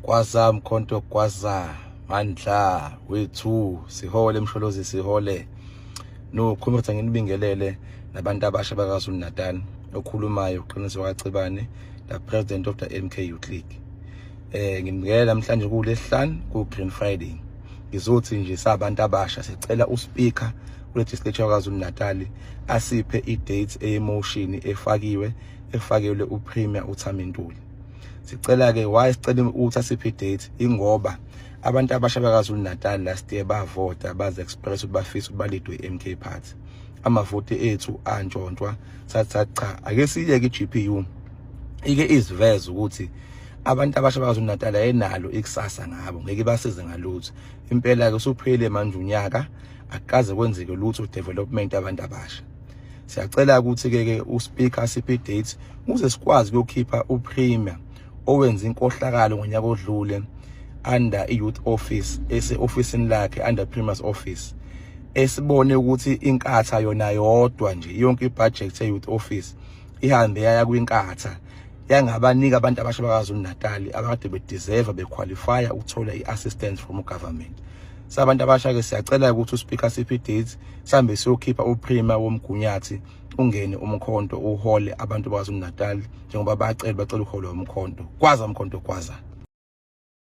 Gwaza Mkhonto, gwaza Mandla wethu, sihole Msholozi, sihole. No comrades, nginibingelele nabantu abasha bakaZulu Natal. Okhulumayo uqiniso kaCibane, the president of the MK Youth League. Nginibingelela namhlanje kulesihlanu, ku Green Friday. Ngizothi nje sabantu abasha sicela uspeaker kulegislature kaZulu Natal asiphe i-date eyemotion efakiwe, efakelwe uPremier uThami Ntuli. Sicela ke, why sicela ukuthi asiphe i-date? Ingoba abantu abasha bakaZulu Natal last year bavota, baze express ukuthi bafisa ukuthi baleadwe i-MK Party. Amavoti ethu antshontshwa. Sathi cha, ake siyeke i-GPU ike iziveze ukuthi abantu abasha bakaZulu Natal ayenalo ikusasa ngabo, ngeke basize ngalutho. Impela ke usuphele manje unyaka, akukaze kwenzeke lutho development abantu abasha. Siyacela ukuthi ke uspeaker asiphe date ukuze sikwazi ukuyokhipha uPremier owenza inkohlakalo ngonyaka odlule under i-youth office, ese officeini lakhe, under Premier's office. Esibone ukuthi inkatha yona yodwa nje, yonke ibudget ye-youth office ihambe yaya kwinkatha, yangabanika abantu abasha bakaZulu Natal abakade bedeserve, bequalify ukuthola i-assistance from government. Sabantu abasha ke siyacela ukuthi uspeaker siphe date, sihambe siyokhipha uPremier womgunyathi, ungene umkhonto uhole abantu baKwaZulu Natal njengoba bacela, bacela uholwa umkhonto. Gwaza Mkhonto, gwaza.